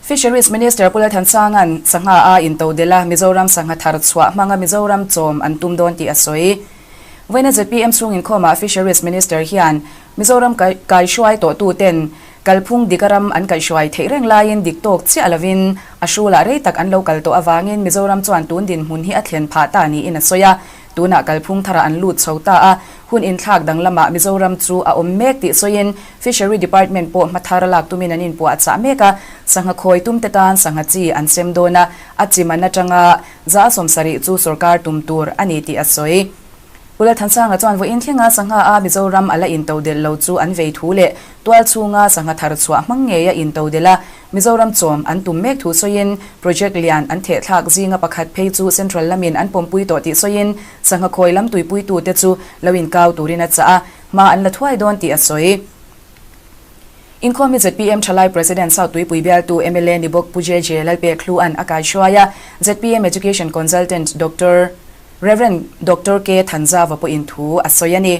Fisheries Minister Pu Lalthansanga'n sangha a intodelh a, Mizoram sangha thar chhuah hmanga Mizoram chawm an tum dawn tih a sawi. Vawiina zpm chhung inkhawmah Fisheries Minister hian Mizoram kaihruai tawhtute'n kalphung dika ram an kaihhruai theih reng laiin dik tawk chiah lovin a hrulah rei tak an lo kal tawh avangin Mizoram chuan tun dinhmun hi a thlen phah ta niin a sawi a. Tunah kalphung tharah an lut chho ta a, hun inthlak dang lamah Mizoram chu a awm mek tih sawiin Fishery Department pawh hma thar lak tumin an inpuahchah mek a, sangha khawi tumte tan sangha chi an sem dawn a, a chi man atanga 70% chu sorkar tum tur a ni tih a sawi. Pu Lalthansanga chuan vawiin thlenga sangha a Mizoram a la intodelh lo chu an vei thu leh tual chhunga sangha thar chhuah hmang ngei a intodelh a, Mizoram chawm an tum mek thu sawiin project lian an thehthlak zinga pakhat phei chu Central lamin an pawmpui tawh tih sawiin sangha khawi lam tuipuitute chu lo inkau turin a chah a, hma an la thuai dawn tih a sawi. Inkhawm hi zpm Thalai President South Tuipui bialtu mla ni bawk Pu JJ Lalpekhlua'n a kaihruai a, zpm Education Consultant Doctor Rev. Doctor K Thanzava pawhin thu a sawi a ni.